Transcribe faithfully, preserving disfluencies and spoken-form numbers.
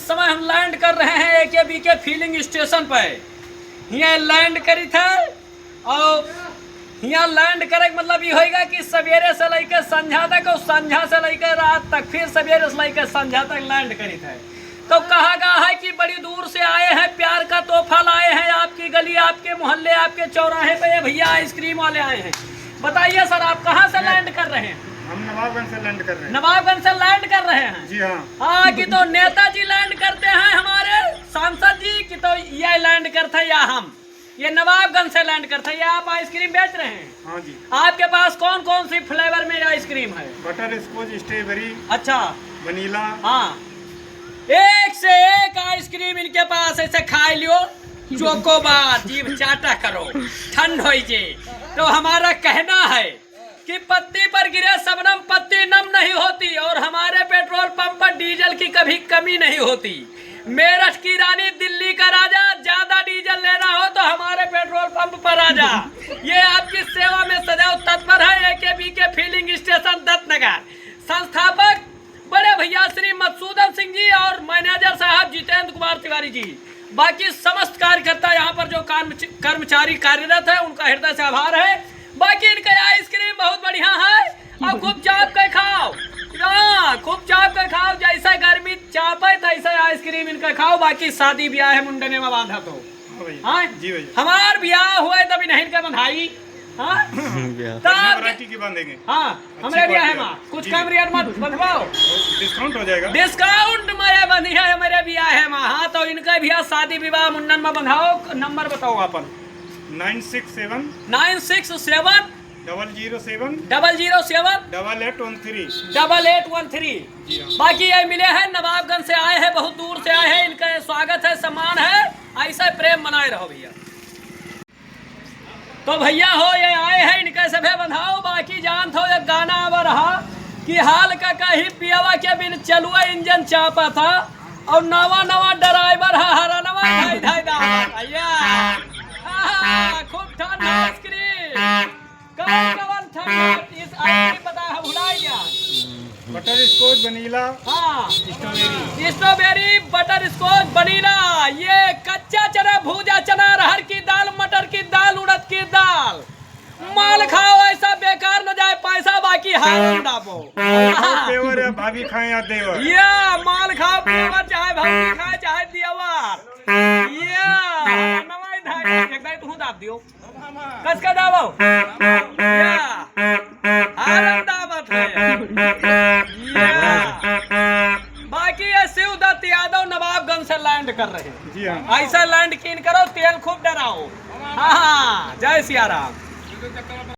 समय हम land कर रहे हैं एके बीके filling station पे। हियाँ land करित है और हियाँ land करे के मतलब ई होइगा कि सवेरे से लइके संझा तक और संझा से लइके रात तक, फिर सवेरे से लइके संझा तक land करित है। तो कहा गया है कि बड़ी दूर से आए हैं, प्यार का तोहफा लाए हैं, आपकी गली, आपके मोहल्ले, आपके चौराहे पे ये भैया ice cream वाले आए हैं। बताइए sir, आप कहाँ से land कर रहे हैं? हम नवाबगंज से land कर रहे हैं। नवाबगंज से land कर रहे हैं? जी हाँ। हाँ, कि तो नेताजी land करते हैं हमारे सांसद जी, कि तो ये land करते हैं या हम? ये नवाबगंज से land करते हैं, ये आप ice cream बेच रहे हैं? हाँ जी। आपके पास कौन कौन सी flavour में ice cream है? Butterscotch, strawberry, अच्छा। Vanilla। हाँ, एक से एक ice cream इनके पास, ऐसे खाइ लियो, Chocobar, जीभ चाटा करो, ठंड होइ जे। तो हमारा कहना है कि पत्ती पर गिरे शबनम, पत्ती नम नहीं होती और हमारे petrol pump पर diesel की कभी कमी नहीं होती। मेरठ की रानी, दिल्ली का राजा, ज्यादा diesel लेना हो तो हमारे petrol pump पर आ जा। ये आपकी सेवा में सदैव तत्पर है, एके बीके filling station दत्तनगर। संस्थापक बड़े भैया श्री मधुसूदन सिंह जी और manager साहब जितेंद्र कुमार तिवारी जी, बाकी समस्त कार्यकर्ता यहाँ पर जो कर्मच-, कर्मचारी कार्यरत है, उनका हृदय से आभार है। बाकी इनका ice cream बहुत बढ़िया है और खूब चाप के खाओ। हाँ, खूब चाप के खाओ, जैसे गर्मी चापे तैसे ice cream इनका खाओ। बाकी शादी ब्याह है मुंडने में बांधा तो हाँ भैया। हाँ? जी भैया। हमार ब्याह हुए तभी नहीं इनका बंधाई। हाँ? ब्याह। तो बढ़िया आप variety की बांधेंगे। हाँ, अच्छी हमरे ब्याह quality है। माँ, कुछ जी। कम rate मत बंधवाओ। Discount हो जाएगा। Discount में बंधी है हमरे ब्याह है माँ। हाँ, तो इनका ब्याह शादी विवाह मुंडन में बंधाओ, number बताओ अपन। Nine six seven। Nine six seven। Double zero seven। Double zero seven। Double eight one three। Double eight one three। जी हाँ। बाकी ये मिले हैं, नवाबगंज से आए हैं, बहुत दूर से आए हैं, इनका स्वागत है, सम्मान है, ऐसा प्रेम बनाए रहो भैया। तो भैया हो, ये आए हैं, इनके सभे बंधाओ। बाकी जानत हो, एक गाना आवा रहा कि हाल का कही पियवा के बिन चलुआ इंजन चापत है, और नवा नवा driver है, हरनवा धाई धाई दावत है। या। आहा, खूब ठंड ice cream। कौन कौन ठंड ice cream बता, हम भुला गया। Butterscotch, vanilla, हाँ। Strawberry। Strawberry, butterscotch, vanilla, ये कच्चा चना, भूजा चना, अरहर की दाल, मटर की दाल, उड़द की दाल। माल खाओ ऐसा बेकार न जाए पैसा, बाकी हारन दाबो। Pure या भाभी खाए या देवर। ये माल खाओ pure, चाहे भाभी खाए, चाहे देवर। ये नवाई धाई, एक दाई तू दाब दियो। कस का दाबो? या। हारन दाबत है। या। बाकी ये शिवदत्त यादव नवाबगंज से land कर रहे हैं। जी हाँ। ऐसा land कीन करो, तेल खूब डराओ। हाँ, हाँ, जय सिया राम।